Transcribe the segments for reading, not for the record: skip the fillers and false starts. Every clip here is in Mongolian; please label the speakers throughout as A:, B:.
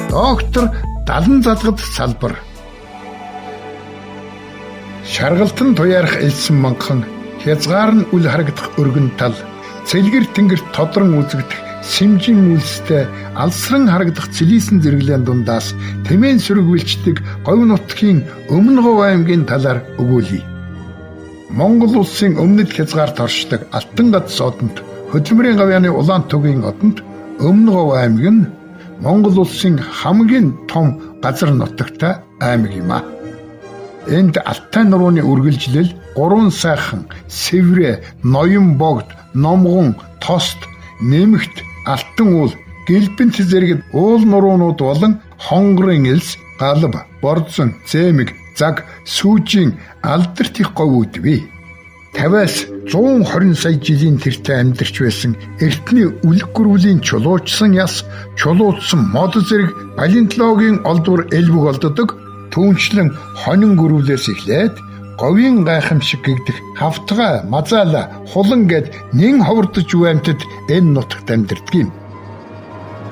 A: Доктор Далан Залгад салбар. Шаргалтан туяарах элсэн манхан, хязгаар нь үл харагдах өргөн тал, цэлгэр тэнгэрт тодрон үзэгдэх сэмжин үлстэй алсран харагдах цэлийсэн зэрэглээн дундаас тэмээн сөрөг вэлчдэг говь нутгийн Өмнө Говь аймгийн талаар өгүүлье. Монгол улсын өмнөд хязгаарт оршдог Алтан гад содонт, Хөдөлмөрийн гавьяаны улаан тугийн одонд Өмнө Говь аймаг нь Монгол улсын хамгийн том газар нутагтай аймаг юм а. Энд Алтай нурууны үргэлжлэл гурван сайхан Сэврэ, Ноён богд, Номгон, Тост, Нэмэгт, Алтан уул, Гэлбэнт зэрэг уул нуруунууд болон хонгорын элс, галб, борзон, зээмэг, заг, сүүжийн алдарт их говь үүдвэ. 50-аас 120 сая жилийн тэртээ амьдарч байсан эртний үлэг гүрвлийн чулуужсан яс, чулуудсан мод зэрэг палеонтологийн олдвор элбэг олддог. Түүнчлэн хонин гүрвлээс эхлээд говийн гайхамшиг гэгдэх хавтгай, мазаала, хулан гэд нэн ховордож буй амьтад энэ нутагт амьдардаг юм.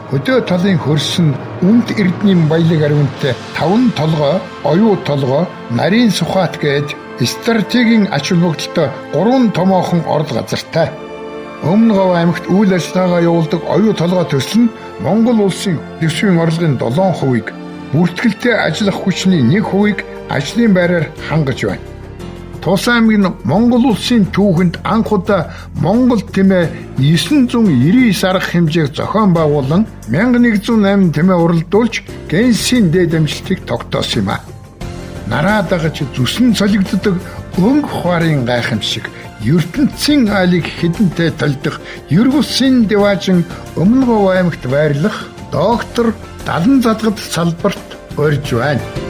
A: Хөдөө талын хөрс нь үнт эрдний баялаг аривнтай таван толгой, оюу толгой, нарийн сухаат гээд стратегийн ач холбогдолтой гурван томоохон орд газартай. Өмнө Говь аймагт үйл ажиллагаагаа явуулдаг оюу толгой төсөл нь Монгол улсын дэвсгэрийн орлогын 7%-ийг, бүртгэлтэй ажиллах хүчний 1%-ийг ажлын байраар хангаж байна. Тус аймаг нь Монгол улсын түүхэнд анх удаа Монгол тэмээ 999 арга хэмжээг зохион байгуулан 1108 тэмээ уралдуулж Генсийн дээд амжилтыг тогтоосон юм а. Нараа дагаж зүсэн солигддог өнгө хуарын гайхамшиг, ертөнцийн айлыг хэдэнтэй толдох Ервөсийн Диваажин Өмнө Говь аймагт байрлах доктор Далан Залгад салбарт урьж байна.